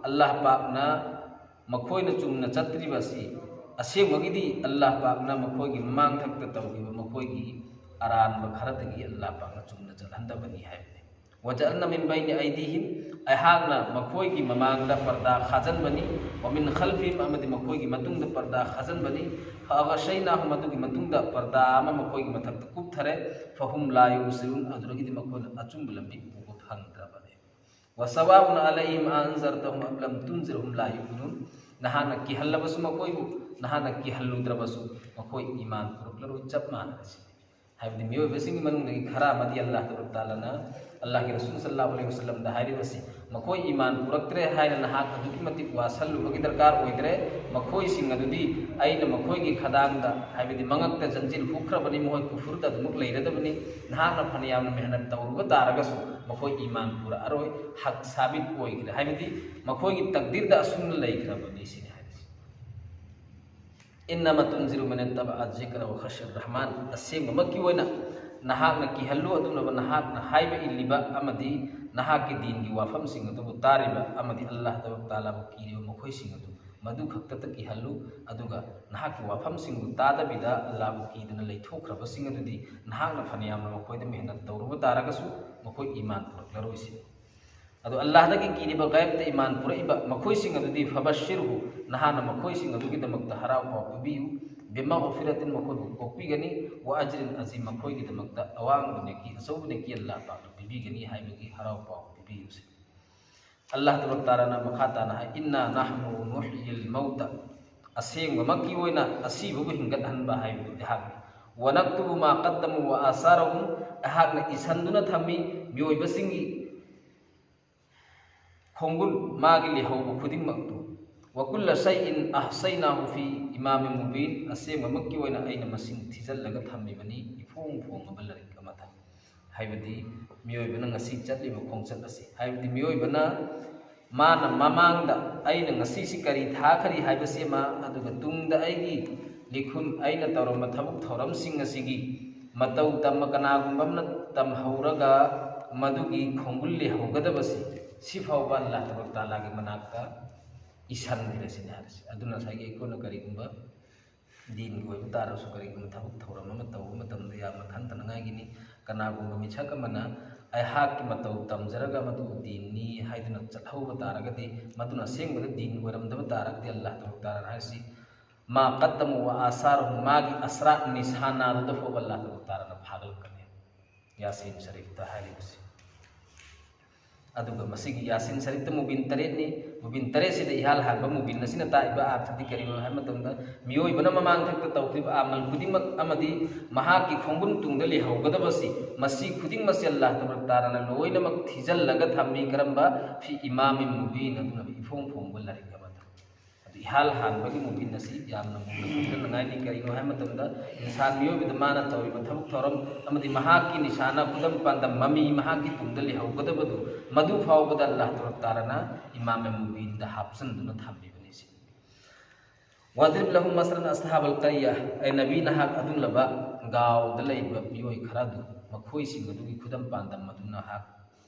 ꯑꯜꯂꯥꯍ ꯄꯥꯛꯅ ꯃꯈꯣꯏꯅ ꯆꯨꯝꯅ ꯆꯠꯇ꯭ꯔꯤꯕ ꯑꯁꯤ ꯑꯁꯦꯡꯕꯒꯤꯗꯤ ꯑꯜꯂꯥꯍ ꯄꯥꯛꯅ ꯃꯈꯣꯏꯒꯤ ꯃꯃꯥꯡꯊꯛꯇ ꯇꯧꯈꯤꯕ ꯃꯈꯣꯏꯒꯤ ꯑꯔꯥꯟꯕ ꯈꯔꯗꯒꯤ ꯑꯜꯂꯥꯍ ꯄꯥꯛꯅ ꯆꯨꯝꯅ ꯆꯠꯍꯟꯗꯕꯅꯤ ꯍꯥꯏꯕꯅꯤ꯫ "ꯋꯖꯑꯜꯅ ꯃꯤꯟ ꯕꯩꯅꯤ ꯑꯩꯗꯤꯍꯤꯝ", ꯑꯩꯍꯥꯛꯅ ꯃꯈꯣꯏꯒꯤ ꯃꯃꯥꯡꯗ ꯄꯔꯗꯥ ꯈꯥꯖꯟꯕꯅꯤ, "ꯋꯃꯤꯟ ꯈꯜꯐꯤꯍꯤꯝ", ꯑꯃꯗꯤ ꯃꯈꯣꯏꯒꯤ ꯃꯇꯨꯡꯗ ꯄꯔꯗꯥ ꯈꯥꯖꯟꯕꯅꯤ, "ꯐꯑꯒꯁꯩꯅꯥꯍꯨꯝ", ꯑꯗꯨꯒꯤ ꯃꯇꯨꯡꯗ ꯄꯔꯗꯥ ꯑꯃ ꯃꯈꯣꯏꯒꯤ ꯃꯊꯛꯇ ꯀꯨꯞꯊꯔꯦ, "ꯐꯍꯨꯝ ꯂꯥ ꯌꯨꯕꯁꯤꯔꯨꯟ", ꯑꯗꯨꯗꯒꯤꯗꯤ ꯃꯈꯣꯏꯅ ꯑꯆꯨꯝꯕ ꯂꯝꯕꯤ ꯎꯕ ꯐꯪꯗ꯭ꯔꯕꯅꯤ꯫ "ꯋꯁꯋꯥꯎꯟ ꯑꯂꯩꯍꯤꯝ ꯑꯑꯟꯖꯔꯇꯍꯨꯝ ꯑꯝ ꯂꯝ ꯇꯨꯟꯖꯤꯔꯍꯨꯝ ꯂꯥ ꯌꯨꯃꯤꯅꯨꯟ", ꯅꯍꯥꯛꯅ ꯀꯤꯍꯜꯂꯕꯁꯨ ꯃꯈꯣꯏꯕꯨ, ꯅꯍꯥꯛꯅ ꯀꯤꯍꯜꯂꯨꯗ꯭ꯔꯕꯁꯨ ꯃꯈꯣꯏ ꯏꯃꯥꯟ ꯄꯨꯔꯛꯂꯔꯣꯏ, ꯆꯞ ꯃꯥꯟꯅꯔꯁꯤ꯫ ꯍꯥꯏꯕꯗꯤ ꯃꯤꯑꯣꯏꯕꯁꯤꯡꯒꯤ ꯃꯅꯨꯡꯗꯒꯤ ꯈꯔ ꯑꯃꯗꯤ ꯑꯜꯂꯥꯍ ꯇꯕꯥꯔꯛ ꯇꯥꯂꯥꯅ ꯑꯜꯂꯥꯍꯒꯤ ꯔꯁꯨꯜ ꯁꯜꯂꯜꯂꯥꯍꯨ ꯑꯂꯩꯍꯤ ꯋꯁꯜꯂꯝꯗ ꯍꯥꯏꯔꯤꯕꯁꯤ, ꯃꯈꯣꯏ ꯏꯃꯥꯟ ꯄꯨꯔꯛꯇ꯭ꯔꯦ ꯍꯥꯏꯅ ꯅꯍꯥꯛ ꯑꯗꯨꯛꯀꯤ ꯃꯇꯤꯛ ꯋꯥꯁꯜꯂꯨꯕꯒꯤ ꯗꯔꯀꯥꯔ ꯑꯣꯏꯗ꯭ꯔꯦ꯫ ꯃꯈꯣꯏꯁꯤꯡ ꯑꯗꯨꯗꯤ ꯑꯩꯅ ꯃꯈꯣꯏꯒꯤ ꯈꯗꯥꯡꯗ, ꯍꯥꯏꯕꯗꯤ ꯃꯉꯛꯇ ꯖꯟꯖꯤꯔ ꯍꯨꯛꯈ꯭ꯔꯕꯅꯤ, ꯃꯈꯣꯏ ꯀꯨꯐꯨꯔꯗ ꯑꯗꯨꯃꯛ ꯂꯩꯔꯗꯕꯅꯤ꯫ ꯅꯍꯥꯛꯅ ꯐꯅꯌꯥꯝꯅ ꯃꯦꯍꯅꯠ ꯇꯧꯔꯨꯕ ꯇꯥꯔꯒꯁꯨ ꯃꯈꯣꯏ ꯏꯃꯥꯟ ꯄꯨꯔꯛꯑꯔꯣꯏ, ꯍꯛ ꯁꯥꯕꯤꯠ ꯑꯣꯏꯈ꯭ꯔꯦ, ꯍꯥꯏꯕꯗꯤ ꯃꯈꯣꯏꯒꯤ ꯇꯛꯗꯤꯔꯗ ꯑꯁꯨꯝꯅ ꯂꯩꯈ꯭ꯔꯕꯅꯤ ꯁꯤꯅꯤ ꯍꯥꯏꯔꯤꯁꯤ꯫ "ꯏꯟꯅꯃ ꯇꯨꯟꯖꯤꯔꯨ ꯃꯅꯤꯠꯇꯕ ꯑꯖꯤꯀ꯭ꯔ ꯋꯥ ꯈꯁꯤꯔ ꯔꯍꯃꯥꯟ", ꯑꯁꯦꯡꯕꯃꯛꯀꯤ ꯑꯣꯏꯅ ꯅꯍꯥꯛꯅ ꯀꯤꯍꯜꯂꯨ, ꯑꯗꯨꯅꯕꯨ ꯅꯍꯥꯛꯅ ꯍꯥꯏꯕ ꯏꯜꯂꯤꯕ ꯑꯃꯗꯤ ꯅꯍꯥꯛꯀꯤ ꯗꯤꯟꯒꯤ ꯋꯥꯐꯝꯁꯤꯡ ꯑꯗꯨꯕꯨ ꯇꯥꯔꯤꯕ ꯑꯃꯗꯤ ꯑꯜꯂꯥꯍ ꯇꯕꯥꯔꯛ ꯇꯥꯂꯥꯕꯨ ꯀꯤꯔꯤꯕ ꯃꯈꯣꯏꯁꯤꯡ ꯑꯗꯨ ꯃꯗꯨ ꯈꯛꯇꯗ ꯀꯤꯍꯜꯂꯨ, ꯑꯗꯨꯒ ꯅꯍꯥꯛꯀꯤ ꯋꯥꯐꯝꯁꯤꯡꯕꯨ ꯇꯥꯗꯕꯤꯗ ꯑꯜꯂꯥꯍꯕꯨ ꯀꯤꯗꯅ ꯂꯩꯊꯣꯛꯈ꯭ꯔꯕꯁꯤꯡ ꯑꯗꯨꯗꯤ ꯅꯍꯥꯛꯅ ꯐꯅꯌꯥꯝꯅ ꯃꯈꯣꯏꯗ ꯃꯦꯍꯅꯠ ꯇꯧꯔꯨꯕ ꯇꯥꯔꯒꯁꯨ ꯃꯈꯣꯏ ꯏꯃꯥꯟ ꯄꯨꯔꯛꯂꯔꯣꯏꯁꯤ꯫ ꯑꯗꯣ ꯑꯜꯂꯥꯍꯗꯒꯤ ꯀꯤꯔꯤꯕ ꯒꯥꯏꯕꯇ ꯏꯃꯥꯟ ꯄꯨꯔꯛꯏꯕ ꯃꯈꯣꯏꯁꯤꯡ ꯑꯗꯨꯗꯤ "ꯐꯕꯁꯤꯔꯍꯨ", ꯅꯍꯥꯛꯅ ꯃꯈꯣꯏꯁꯤꯡ ꯑꯗꯨꯒꯤꯗꯃꯛꯇ ꯍꯔꯥꯎ ꯄꯥꯎ ꯄꯤꯕꯤꯌꯨ, "ꯕꯤꯃꯥꯒꯐꯤꯔꯥꯇꯤꯟ", ꯃꯈꯣꯏꯕꯨ ꯀꯣꯛꯄꯤꯒꯅꯤ, "ꯋꯥ ꯑꯖ꯭ꯔꯤꯟ ꯑꯖꯤꯝ", ꯃꯈꯣꯏꯒꯤꯗꯃꯛꯇ ꯑꯋꯥꯡꯕ ꯅꯦꯀꯤ, ꯑꯆꯧꯕ ꯅꯦꯀꯤ ꯑꯜꯂꯥꯍ ꯄꯥꯛꯅ ꯄꯤꯕꯤꯒꯅꯤ ꯍꯥꯏꯕꯒꯤ ꯍꯔꯥꯎ ꯄꯥꯎ ꯄꯤꯕꯤꯌꯨ ꯁꯤꯅꯤ꯫ ꯑꯜꯂꯥꯍ ꯇꯕꯥꯔꯛ ꯇꯥꯂꯥꯅ ꯃꯈꯥ ꯇꯥꯅ ꯍꯥꯏ, "ꯏꯟꯅꯥ ꯅꯍꯅꯨ ꯅꯨꯍꯌꯤꯜ ꯃꯧꯇ", ꯑꯁꯦꯡꯕꯃꯛꯀꯤ ꯑꯣꯏꯅ ꯑꯁꯤꯕꯕꯨ ꯍꯤꯡꯒꯠꯍꯟꯕ ꯍꯥꯏꯕꯗꯨ ꯑꯩꯍꯥꯛꯅꯤ꯫ "ꯋ ꯅꯛꯇꯨꯕꯨ ꯃꯥ ꯀꯗꯃꯨ ꯋ ꯑꯥꯁꯥꯔꯍꯨꯝ", ꯑꯩꯍꯥꯛꯅ ꯏꯁꯟꯗꯨꯅ ꯊꯝꯃꯤ ꯃꯤꯑꯣꯏꯕꯁꯤꯡꯒꯤ ꯈꯣꯡꯒꯨꯜ, ꯃꯥꯒꯤ ꯂꯩꯍꯧꯕ ꯈꯨꯗꯤꯡꯃꯛꯇꯨ꯫ "ꯋ ꯀꯨꯜꯂ ꯁꯩꯏꯟ ꯑꯍꯁꯩꯅꯥꯍꯨ ꯐꯤ ꯏꯃꯥꯃꯤꯟ ꯃꯨꯕꯤꯟ", ꯑꯁꯦꯡꯕꯃꯛꯀꯤ ꯑꯣꯏꯅ ꯑꯩꯅ ꯃꯁꯤꯡ ꯊꯤꯖꯤꯜꯂꯒ ꯊꯝꯃꯤꯕꯅꯤ ꯏꯐꯣꯡ ꯐꯣꯡꯉꯕ ꯂꯥꯏꯔꯤꯛ ꯑꯃꯗ꯫ ꯍꯥꯏꯕꯗꯤ ꯃꯤꯑꯣꯏꯕꯅ ꯉꯁꯤ ꯆꯠꯂꯤꯕ ꯈꯣꯡꯆꯠ ꯑꯁꯤ, ꯍꯥꯏꯕꯗꯤ ꯃꯤꯑꯣꯏꯕꯅ ꯃꯥꯅ ꯃꯃꯥꯡꯗ ꯑꯩꯅ ꯉꯁꯤꯁꯤ ꯀꯔꯤ ꯊꯥꯈꯔꯤ ꯍꯥꯏꯕꯁꯤ ꯑꯃ, ꯑꯗꯨꯒ ꯇꯨꯡꯗ ꯑꯩꯒꯤ ꯂꯤꯈꯨꯟ, ꯑꯩꯅ ꯇꯧꯔꯝꯕ ꯊꯕꯛ ꯊꯧꯔꯝꯁꯤꯡ ꯑꯁꯤꯒꯤ ꯃꯇꯧ ꯇꯝꯕ ꯀꯅꯥꯒꯨꯝꯕ ꯑꯃꯅ ꯇꯝꯍꯧꯔꯒ ꯃꯗꯨꯒꯤ ꯈꯣꯡꯒꯨꯜ ꯂꯩꯍꯧꯒꯗꯕꯁꯤ, ꯁꯤꯐꯥꯎꯕ ꯑꯜꯂꯥꯍ ꯇꯕꯥꯔꯛ ꯇꯥꯂꯥꯒꯤ ꯃꯅꯥꯛꯇ ꯏꯁꯟꯈ꯭ꯔꯦ ꯁꯤꯅꯤ ꯍꯥꯏꯔꯤꯁꯤ꯫ ꯑꯗꯨꯅ ꯉꯁꯥꯏꯒꯤ ꯑꯩꯈꯣꯏꯅ ꯀꯔꯤꯒꯨꯝꯕ ꯗꯤꯟꯒꯤ ꯑꯣꯏꯕ ꯇꯥꯔꯁꯨ, ꯀꯔꯤꯒꯨꯝꯕ ꯊꯕꯛ ꯊꯧꯔꯝ ꯑꯃ ꯇꯧꯕ ꯃꯇꯝꯗ ꯌꯥꯝꯅ ꯈꯟꯊꯅꯉꯥꯏꯒꯤꯅꯤ꯫ ꯀꯅꯥꯒꯨꯝꯕ ꯃꯤꯁꯛ ꯑꯃꯅ ꯑꯩꯍꯥꯛꯀꯤ ꯃꯇꯧ ꯇꯝꯖꯔꯒ ꯃꯗꯨ ꯗꯤꯟꯅꯤ ꯍꯥꯏꯗꯨꯅ ꯆꯠꯍꯧꯕ ꯇꯥꯔꯒꯗꯤ, ꯃꯗꯨꯅ ꯑꯁꯦꯡꯕꯗ ꯗꯤꯟ ꯑꯣꯏꯔꯝꯗꯕ ꯇꯥꯔꯒꯗꯤ, ꯑꯜꯂꯥꯍ ꯇꯕꯥꯔꯛ ꯇꯥꯂꯥꯅ ꯍꯥꯏꯔꯤꯁꯤ, ꯃꯥ ꯀꯠꯇꯃꯨ ꯋꯥ ꯑꯥꯁꯥꯔꯨꯍꯨꯝ, ꯃꯥꯒꯤ ꯑꯁꯔꯥꯠ ꯅꯤꯁꯥꯅꯥꯗꯨꯗ ꯐꯥꯎꯕ ꯑꯜꯂꯥꯍ ꯇꯕꯥꯔꯛ ꯇꯥꯂꯥꯅ ꯐꯥꯒꯠꯂꯛꯀꯅꯤ꯫ ꯌꯥꯁꯤꯟ ꯁꯔꯤꯐꯇ ꯍꯥꯏꯔꯤꯕꯁꯤ꯫ ꯑꯗꯨꯒ ꯃꯁꯤꯒꯤ ꯌꯥꯁꯤꯟ ꯁꯔꯤꯐꯇ ꯃꯨꯕꯤꯟ ꯇꯔꯦꯠꯅꯤ꯫ ꯃꯨꯕꯤꯟ ꯇꯔꯦꯠꯁꯤꯗ ꯏꯍꯥꯟ ꯍꯥꯟꯕ ꯃꯨꯕꯤꯟ ꯑꯁꯤꯅ ꯇꯥꯛꯏꯕ ꯑꯥꯔꯊꯗꯤ ꯀꯔꯤꯅꯣ ꯍꯥꯏꯕ ꯃꯇꯝꯗ, ꯃꯤꯑꯣꯏꯕꯅ ꯃꯃꯥꯡꯊꯛꯇ ꯇꯧꯈꯤꯕ ꯑꯃꯜ ꯈꯨꯗꯤꯡꯃꯛ ꯑꯃꯗꯤ ꯃꯍꯥꯛꯀꯤ ꯈꯣꯡꯒꯨꯟ ꯇꯨꯡꯗ ꯂꯩꯍꯧꯒꯗꯕꯁꯤ, ꯃꯁꯤ ꯈꯨꯗꯤꯡꯃꯛꯁꯦ ꯑꯜꯂꯥꯍ ꯇꯕꯥꯔꯛ ꯇꯥꯂꯥꯅ ꯂꯣꯏꯅꯃꯛ ꯊꯤꯖꯤꯜꯂꯒ ꯊꯝꯃꯤ꯫ ꯀꯔꯝꯕ? ꯐꯤ ꯏꯃꯥꯃꯤꯟ ꯃꯨꯕꯤꯟ, ꯑꯗꯨꯅ ꯏꯐꯣꯡ ꯐꯣꯡꯕ ꯂꯥꯏꯔꯤꯛ ꯑꯃꯗ꯫ ꯑꯗꯨ ꯏꯍꯥꯟ ꯍꯥꯟꯕꯒꯤ ꯃꯨꯕꯤꯟ ꯑꯁꯤ ꯌꯥꯝꯅ ꯃꯨꯟꯅ ꯈꯪꯖꯤꯟꯅꯉꯥꯏꯅꯤ꯫ ꯀꯔꯤꯅꯣ ꯍꯥꯏꯕ ꯃꯇꯝꯗ, ꯏꯟꯁꯥꯟ ꯃꯤꯑꯣꯏꯕꯗ ꯃꯥꯅ ꯇꯧꯔꯤꯕ ꯊꯕꯛ ꯊꯧꯔꯝ ꯑꯃꯗꯤ ꯃꯍꯥꯛꯀꯤ ꯅꯤꯁꯥꯅ, ꯈꯨꯗꯝ ꯄꯥꯟꯗꯝ, ꯃꯃꯤ ꯃꯍꯥꯛꯀꯤ ꯇꯨꯡꯗ ꯂꯩꯍꯧꯒꯗꯕꯗꯨ, ꯃꯗꯨ ꯐꯥꯎꯕꯗ ꯑꯜꯂꯥꯍ ꯇꯕꯥꯔꯛ ꯇꯥꯂꯥꯅ ꯏꯃꯥꯃꯦ ꯃꯨꯕꯤꯟꯗ ꯍꯥꯞꯆꯤꯟꯗꯨꯅ ꯊꯝꯂꯤꯕꯅꯤ ꯁꯤꯅꯤ꯫ ꯋꯥꯗ꯭ꯔꯤꯕ ꯂꯍꯨꯝ ꯃꯁꯂꯟ ꯑꯁꯍꯥꯕꯜ ꯀꯔꯤꯌꯥ, ꯑꯩ ꯅꯕꯤ ꯅꯍꯥꯛ ꯑꯗꯨꯒꯨꯝꯂꯕ ꯒꯥꯎꯗ ꯂꯩꯕ ꯃꯤꯑꯣꯏ ꯈꯔ ꯑꯗꯨ, ꯃꯈꯣꯏꯁꯤꯡ ꯑꯗꯨꯒꯤ ꯈꯨꯗꯝ ꯄꯥꯟꯗꯝ ꯑꯗꯨ ꯅꯍꯥꯛ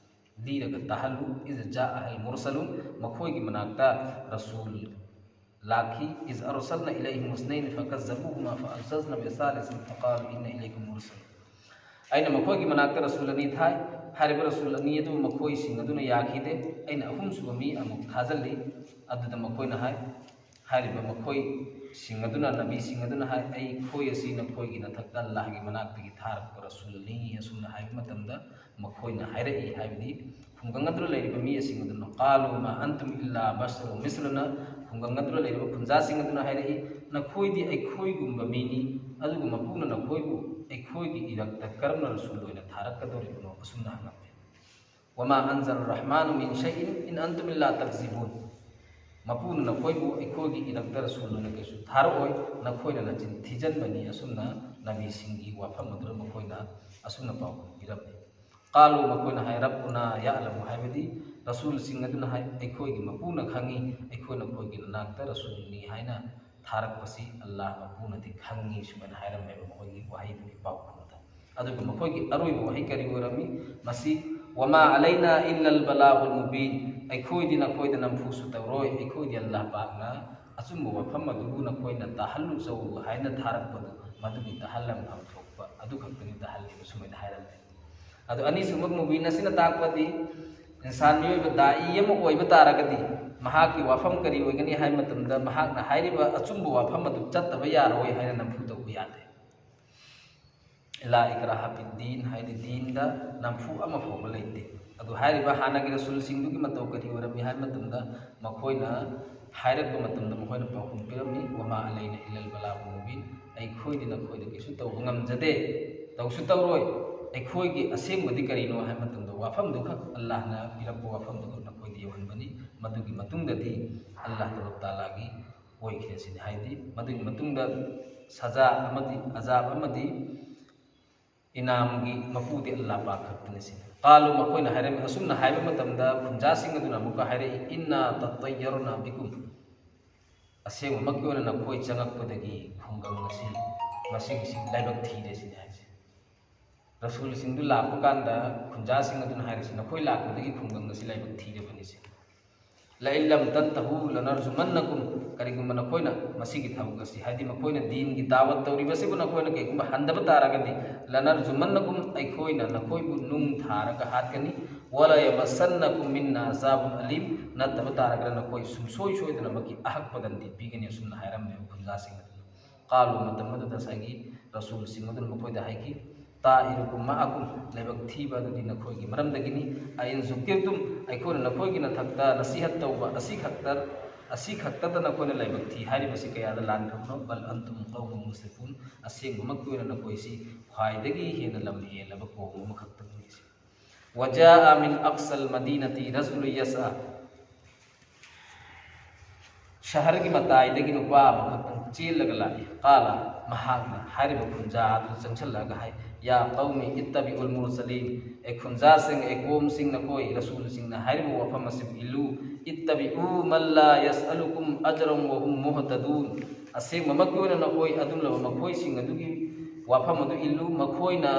ꯂꯤꯔꯒ ꯇꯥꯍꯜꯂꯨ꯫ ꯏꯖ ꯖꯥ ꯑꯍꯜ ꯃꯨꯔꯁꯂꯨꯟ, ꯃꯈꯣꯏꯒꯤ ꯃꯅꯥꯛꯇ ꯔꯁꯨꯜ ꯂꯥꯛꯈꯤ꯫ ꯏꯖ ꯑꯔꯁꯜꯅ ꯏꯂꯩꯍꯤꯝ ꯎꯁꯅꯩꯅ ꯐꯀꯖꯕꯨꯍꯨꯃꯥ ꯐꯑꯖꯖꯅ ꯕꯤꯁꯥꯂꯤꯁꯤꯟ ꯐꯀꯥꯂꯨ ꯏꯟꯅ ꯏꯂꯩꯀꯨꯝ ꯃꯨꯔꯁꯂꯨꯟ꯫ ꯑꯩꯅ ꯃꯈꯣꯏꯒꯤ ꯃꯅꯥꯛꯇ ꯔꯁꯨꯜ ꯑꯅꯤ ꯊꯥꯏ꯫ ꯍꯥꯏꯔꯤꯕ ꯔꯁꯨꯜ ꯑꯅꯤ ꯑꯗꯨ ꯃꯈꯣꯏꯁꯤꯡ ꯑꯗꯨꯅ ꯌꯥꯈꯤꯗꯦ꯫ ꯑꯩꯅ ꯑꯍꯨꯝꯁꯨꯕ ꯃꯤ ꯑꯃꯨꯛ ꯊꯥꯖꯤꯜꯂꯤ꯫ ꯑꯗꯨꯗ ꯃꯈꯣꯏꯅ ꯍꯥꯏ, ꯍꯥꯏꯔꯤꯕ ꯃꯈꯣꯏꯁꯤꯡ ꯑꯗꯨꯅ, ꯅꯕꯤꯁꯤꯡ ꯑꯗꯨꯅ ꯍꯥꯏ, "ꯑꯩꯈꯣꯏ ꯑꯁꯤ ꯅꯈꯣꯏꯒꯤ ꯅꯊꯛꯇ ꯑꯜꯂꯥꯍꯒꯤ ꯃꯅꯥꯛꯇꯒꯤ ꯊꯥꯔꯛꯄ ꯔꯁꯨꯜꯅꯤ" ꯑꯁꯨꯝꯅ ꯍꯥꯏꯕ ꯃꯇꯝꯗ, ꯃꯈꯣꯏꯅ ꯍꯥꯏꯔꯛꯏ ꯍꯥꯏꯕꯗꯤ, ꯈꯨꯡꯒꯪ ꯑꯗꯨꯗ ꯂꯩꯔꯤꯕ ꯃꯤ ꯑꯁꯤꯡ ꯑꯗꯨꯅ, "ꯀꯥꯂꯨ ꯃꯥ ꯑꯟꯇꯨꯝ ꯏꯜꯂꯥ ꯕꯁꯔꯨ ꯃꯤꯁꯂꯨꯅ", ꯈꯨꯡꯒꯪ ꯑꯗꯨꯗ ꯂꯩꯔꯤꯕ ꯈꯨꯟꯖꯥꯁꯤꯡ ꯑꯗꯨꯅ ꯍꯥꯏꯔꯛꯏ, "ꯅꯈꯣꯏꯗꯤ ꯑꯩꯈꯣꯏꯒꯨꯝꯕ ꯃꯤꯅꯤ, ꯑꯗꯨꯒ ꯃꯄꯨꯅ ꯅꯈꯣꯏꯕꯨ ꯑꯩꯈꯣꯏꯒꯤ ꯏꯔꯛꯇ ꯀꯔꯝꯅ ꯔꯁꯨꯜ ꯑꯣꯏꯅ ꯊꯥꯔꯛꯀꯗꯧꯔꯤꯕꯅꯣ?" ꯑꯁꯨꯝꯅ ꯍꯪꯂꯛꯏ꯫ "ꯋꯃꯥ ꯑꯟꯖꯜ ꯔꯍꯃꯥꯅꯨ ꯃꯤꯟ ꯁꯩꯏꯟ ꯏꯟ ꯑꯟꯇꯨꯝ ꯏꯜꯂꯥ ꯇꯛꯖꯤꯕꯨꯟ", ꯃꯄꯨꯅ ꯅꯈꯣꯏꯕꯨ ꯑꯩꯈꯣꯏꯒꯤ ꯏꯔꯛꯇ ꯔꯁꯨꯜ ꯑꯣꯏꯅ ꯀꯩꯁꯨ ꯊꯥꯔꯛꯑꯣꯏ, ꯅꯈꯣꯏꯅ ꯅꯆꯤꯟ ꯊꯤꯖꯤꯟꯕꯅꯤ꯫ ꯑꯁꯨꯝꯅ ꯅꯕꯤꯁꯤꯡꯒꯤ ꯋꯥꯐꯝ ꯑꯗꯨꯗ ꯃꯈꯣꯏꯅ ꯑꯁꯨꯝꯅ ꯄꯥꯎꯈꯨꯝ ꯄꯤꯔꯝꯃꯤ꯫ ꯀꯥꯂꯨ, ꯃꯈꯣꯏꯅ ꯍꯥꯏ, ꯔꯕꯨꯅꯥ ꯌꯥꯂꯃꯨ, ꯍꯥꯏꯕꯗꯤ ꯔꯁꯨꯜꯁꯤꯡ ꯑꯗꯨꯅ ꯍꯥꯏ, ꯑꯩꯈꯣꯏꯒꯤ ꯃꯄꯨꯅ ꯈꯪꯉꯤ, ꯑꯩꯈꯣꯏ ꯅꯈꯣꯏꯒꯤ ꯅꯅꯥꯛꯇ ꯔꯁꯨꯜꯅꯤ ꯍꯥꯏꯅ ꯊꯥꯔꯛꯄꯁꯤ ꯑꯜꯂꯥꯍ ꯃꯄꯨꯅꯗꯤ ꯈꯪꯉꯤ, ꯁꯨꯃꯥꯏꯅ ꯍꯥꯏꯔꯝꯃꯦꯕ ꯃꯈꯣꯏꯒꯤ ꯋꯥꯍꯩꯗꯨꯒꯤ ꯄꯥꯎꯈꯨꯝꯗ꯫ ꯑꯗꯨꯒ ꯃꯈꯣꯏꯒꯤ ꯑꯔꯣꯏꯕ ꯋꯥꯍꯩ ꯀꯔꯤ ꯑꯣꯏꯔꯝꯃꯤ? ꯃꯁꯤ, "ꯋꯃꯥ ꯑꯂꯩꯅꯥ ꯏꯜꯂꯜ ꯕꯂꯥꯒꯨꯜ ꯃꯨꯕꯤꯟ", ꯑꯩꯈꯣꯏꯗꯤ ꯅꯈꯣꯏꯗ ꯅꯝꯐꯨꯁꯨ ꯇꯧꯔꯣꯏ, ꯑꯩꯈꯣꯏꯗꯤ ꯑꯜꯂꯥꯍ ꯄꯥꯛꯅ ꯑꯆꯨꯝꯕ ꯋꯥꯐꯝ ꯑꯗꯨꯕꯨ ꯅꯈꯣꯏꯅ ꯇꯥꯍꯜꯂꯨꯆꯧ ꯍꯥꯏꯅ ꯊꯥꯔꯛꯄꯗꯨ ꯃꯗꯨꯒꯤ ꯇꯥꯍꯜꯂꯝꯐꯝ ꯊꯣꯛꯄ ꯑꯗꯨ ꯈꯛꯇꯅꯤ ꯇꯥꯍꯜꯂꯤꯕ, ꯁꯨꯃꯥꯏꯅ ꯍꯥꯏꯔꯝꯃꯤ꯫ ꯑꯗꯨ ꯑꯅꯤꯁꯨꯕ ꯃꯨꯕꯤꯟ ꯑꯁꯤꯅ ꯇꯥꯛꯄꯗꯤ, ꯏꯟꯁꯥꯟ ꯃꯤꯑꯣꯏꯕ ꯗꯥꯏ ꯑꯃ ꯑꯣꯏꯕ ꯇꯥꯔꯒꯗꯤ ꯃꯍꯥꯛꯀꯤ ꯋꯥꯐꯝ ꯀꯔꯤ ꯑꯣꯏꯒꯅꯤ ꯍꯥꯏꯕ ꯃꯇꯝꯗ, ꯃꯍꯥꯛꯅ ꯍꯥꯏꯔꯤꯕ ꯑꯆꯨꯝꯕ ꯋꯥꯐꯝ ꯑꯗꯨ ꯆꯠꯇꯕ ꯌꯥꯔꯣꯏ ꯍꯥꯏꯅ ꯅꯝꯐꯨ ꯇꯧꯕ ꯌꯥꯗꯦ꯫ ꯂꯥ ꯏꯀ꯭ꯔꯥꯍ ꯐꯤꯗꯗꯤꯟ, ꯍꯥꯏꯗꯤ ꯗꯤꯟꯗ ꯅꯝꯐꯨ ꯑꯃ ꯐꯥꯎꯕ ꯂꯩꯇꯦ꯫ ꯑꯗꯨ ꯍꯥꯏꯔꯤꯕ ꯍꯥꯟꯅꯒꯤ ꯔꯁꯨꯜꯁꯤꯡꯗꯨꯒꯤ ꯃꯇꯧ ꯀꯔꯤ ꯑꯣꯏꯔꯝꯃꯤ ꯍꯥꯏꯕ ꯃꯇꯝꯗ, ꯃꯈꯣꯏꯅ ꯍꯥꯏꯔꯛꯄ ꯃꯇꯝꯗ ꯃꯈꯣꯏꯅ ꯄꯥꯎꯈꯨꯝ ꯄꯤꯔꯝꯃꯤ, "ꯋꯃꯥ ꯑꯂꯩꯅꯥ ꯏꯜꯂꯜ ꯕꯂꯥꯒꯨꯜ ꯃꯨꯕꯤꯟ", ꯑꯩꯈꯣꯏꯗꯤ ꯅꯈꯣꯏꯗ ꯀꯩꯁꯨ ꯇꯧꯕ ꯉꯝꯖꯗꯦ, ꯇꯧꯁꯨ ꯇꯧꯔꯣꯏ, ꯑꯩꯈꯣꯏꯒꯤ ꯑꯁꯦꯡꯕꯗꯤ ꯀꯔꯤꯅꯣ ꯍꯥꯏꯕ ꯃꯇꯝꯗ ꯋꯥꯐꯝꯗꯨꯈꯛ, ꯑꯜꯂꯥꯍꯅ ꯄꯤꯔꯛꯄ ꯋꯥꯐꯝꯗꯨꯈꯛ ꯅꯈꯣꯏꯗ ꯌꯧꯍꯟꯕꯅꯤ꯫ ꯃꯗꯨꯒꯤ ꯃꯇꯨꯡꯗꯗꯤ ꯑꯜꯂꯥꯍ ꯇꯕꯥꯔꯛ ꯇꯥꯂꯥꯒꯤ ꯑꯣꯏꯈ꯭ꯔꯦ ꯁꯤꯅꯤ꯫ ꯍꯥꯏꯗꯤ ꯃꯗꯨꯒꯤ ꯃꯇꯨꯡꯗ ꯁꯖꯥ ꯑꯃꯗꯤ ꯑꯖꯥꯕ ꯑꯃꯗꯤ ꯏꯅꯥꯝꯒꯤ ꯃꯄꯨꯗꯤ ꯑꯜꯂꯥꯍ ꯄꯥꯛ ꯈꯛꯇꯅꯤ ꯁꯤꯅꯤ꯫ ꯀꯥꯂꯨ, ꯃꯈꯣꯏꯅ ꯍꯥꯏꯔꯝꯃꯤ꯫ ꯑꯁꯨꯝꯅ ꯍꯥꯏꯕ ꯃꯇꯝꯗ ꯈꯨꯟꯖꯥꯁꯤꯡ ꯑꯗꯨꯅ ꯑꯃꯨꯛꯀ ꯍꯥꯏꯔꯛꯏ, "ꯏꯟꯅꯥ ꯇꯠꯇꯌꯔꯅꯥ ꯕꯤꯀꯨꯝ", ꯑꯁꯦꯡꯕꯃꯛꯀꯤ ꯑꯣꯏꯅ ꯅꯈꯣꯏ ꯆꯪꯉꯛꯄꯗꯒꯤ ꯈꯨꯡꯒꯪ ꯑꯁꯤ ꯃꯁꯤꯒꯤꯁꯤ ꯂꯥꯏꯕꯛ ꯊꯤꯔꯦ ꯁꯤꯅꯤ ꯍꯥꯏꯁꯦ꯫ ꯔꯁꯨꯜꯁꯤꯡꯗꯨ ꯂꯥꯛꯄ ꯀꯥꯟꯗ ꯈꯨꯟꯖꯥꯁꯤꯡ ꯑꯗꯨꯅ ꯍꯥꯏꯔꯤꯁꯤ, "ꯅꯈꯣꯏ ꯂꯥꯛꯄꯗꯒꯤ ꯈꯨꯡꯒꯪ ꯑꯁꯤ ꯂꯥꯏꯕꯛ ꯊꯤꯔꯕꯅꯤ" ꯁꯤꯅꯤ꯫ "ꯂꯥꯏꯟ ꯂꯝ ꯇꯟꯇꯍꯨ ꯂꯅꯔꯖꯨꯃꯟꯅꯀꯨꯝ", ꯀꯔꯤꯒꯨꯝꯕ ꯅꯈꯣꯏꯅ ꯃꯁꯤꯒꯤ ꯊꯕꯛ ꯑꯁꯤ, ꯍꯥꯏꯗꯤ ꯃꯈꯣꯏꯅ ꯗꯤꯟꯒꯤ ꯗꯥꯋꯠ ꯇꯧꯔꯤꯕꯁꯤꯕꯨ ꯅꯈꯣꯏꯅ ꯀꯩꯒꯨꯝꯕ ꯍꯟꯗꯕ ꯇꯥꯔꯒꯗꯤ, "ꯂꯅꯔꯖꯨꯃꯟꯅꯀꯨꯝ", ꯑꯩꯈꯣꯏꯅ ꯅꯈꯣꯏꯕꯨ ꯅꯨꯡ ꯊꯥꯔꯒ ꯍꯥꯠꯀꯅꯤ, "ꯋꯥꯂꯥ ꯌꯃꯁꯟꯅꯀꯨꯝ ꯃꯤꯟꯅꯥ ꯑꯖꯥꯕꯨꯟ ꯑꯂꯤꯝ", ꯅꯠꯇꯕ ꯇꯥꯔꯒꯅ ꯅꯈꯣꯏ ꯁꯨꯡꯁꯣꯏ ꯁꯣꯏꯗꯅꯃꯛꯀꯤ ꯑꯍꯛꯄ ꯗꯟꯗꯤ ꯄꯤꯒꯅꯤ, ꯑꯁꯨꯝꯅ ꯍꯥꯏꯔꯝꯃꯦꯕ ꯈꯨꯟꯖꯥꯁꯤꯡ ꯑꯗꯨꯅ꯫ ꯀꯥꯂꯨ, ꯃꯇꯝ ꯑꯗꯨꯗ ꯉꯁꯥꯏꯒꯤ ꯔꯁꯨꯜꯁꯤꯡ ꯑꯗꯨꯅ ꯃꯈꯣꯏꯗ ꯍꯥꯏꯈꯤ, "ꯇꯥꯏꯔꯨꯀꯨꯝ ꯃꯥꯑꯀꯨꯝ", ꯂꯥꯏꯕꯛ ꯊꯤꯕ ꯑꯗꯨꯗꯤ ꯅꯈꯣꯏꯒꯤ ꯃꯔꯝꯗꯒꯤꯅꯤ꯫ "ꯑꯏꯟ ꯖꯨꯀꯤꯔꯇꯨꯝ", ꯑꯩꯈꯣꯏꯅ ꯅꯈꯣꯏꯒꯤ ꯅꯊꯛꯇ ꯅꯁꯤꯍꯠ ꯇꯧꯕ ꯑꯁꯤ ꯈꯛꯇ, ꯑꯁꯤ ꯈꯛꯇꯗ ꯅꯈꯣꯏꯅ ꯂꯥꯏꯕꯛ ꯊꯤ ꯍꯥꯏꯔꯤꯕꯁꯤ ꯀꯌꯥꯗ ꯂꯥꯟꯈ꯭ꯔꯕꯅꯣ? "ꯕꯜ ꯑꯟꯇꯨꯝ ꯀꯧꯃꯨꯟ ꯃꯨꯁꯔꯤꯐꯨꯟ", ꯑꯁꯦꯡꯕꯃꯛꯀꯤ ꯑꯣꯏꯅ ꯅꯈꯣꯏꯁꯤ ꯈ꯭ꯋꯥꯏꯗꯒꯤ ꯍꯦꯟꯅ ꯂꯝ ꯍꯦꯜꯂꯕ ꯀꯧꯝ ꯑꯃꯈꯛꯇꯅꯤ꯫ "ꯋꯥꯖꯥꯑ ꯃꯤꯟ ꯑꯛꯁꯜ ꯃꯗꯤꯅꯥꯇꯤ ꯔꯖꯨꯂꯨ ꯌꯁꯑ", ꯁꯍꯔꯒꯤ ꯃꯇꯥꯏꯗꯒꯤ ꯅꯨꯄꯥ ꯑꯃꯈꯛꯇꯪ ꯆꯦꯜꯂꯒ ꯂꯥꯛꯏ꯫ "ꯀꯥꯂꯥ", ꯃꯍꯥꯛꯅ ꯍꯥꯏꯔꯤꯕ ꯈꯨꯟꯖꯥ ꯑꯗꯨꯗ ꯆꯪꯁꯤꯜꯂꯛꯑꯒ ꯍꯥꯏ, "ꯌꯥ ꯀꯧꯃꯤ ꯏꯠꯇꯕꯤꯎꯜ ꯃꯨꯔꯁꯂꯤꯟ", ꯑꯦ ꯈꯨꯟꯖꯥꯁꯤꯡ, ꯑꯦ ꯀꯣꯝꯁꯤꯡ, ꯅꯈꯣꯏ ꯔꯁꯨꯜꯁꯤꯡꯅ ꯍꯥꯏꯔꯤꯕ ꯋꯥꯐꯝ ꯑꯁꯤꯕꯨ ꯏꯜꯂꯨ꯫ "ꯏꯠꯇꯕꯤꯎ ꯃꯜꯂꯥ ꯌꯁꯑꯂꯨꯀꯨꯝ ꯑꯖꯔꯝ ꯋꯍꯨꯝ ꯃꯨꯍꯇꯗꯨꯟ", ꯑꯁꯦꯡꯕꯃꯛꯀꯤ ꯑꯣꯏꯅ ꯅꯈꯣꯏ ꯑꯗꯨꯝꯂꯕ ꯃꯈꯣꯏꯁꯤꯡ ꯑꯗꯨꯒꯤ ꯋꯥꯐꯝ ꯑꯗꯨ ꯏꯜꯂꯨ, ꯃꯈꯣꯏꯅ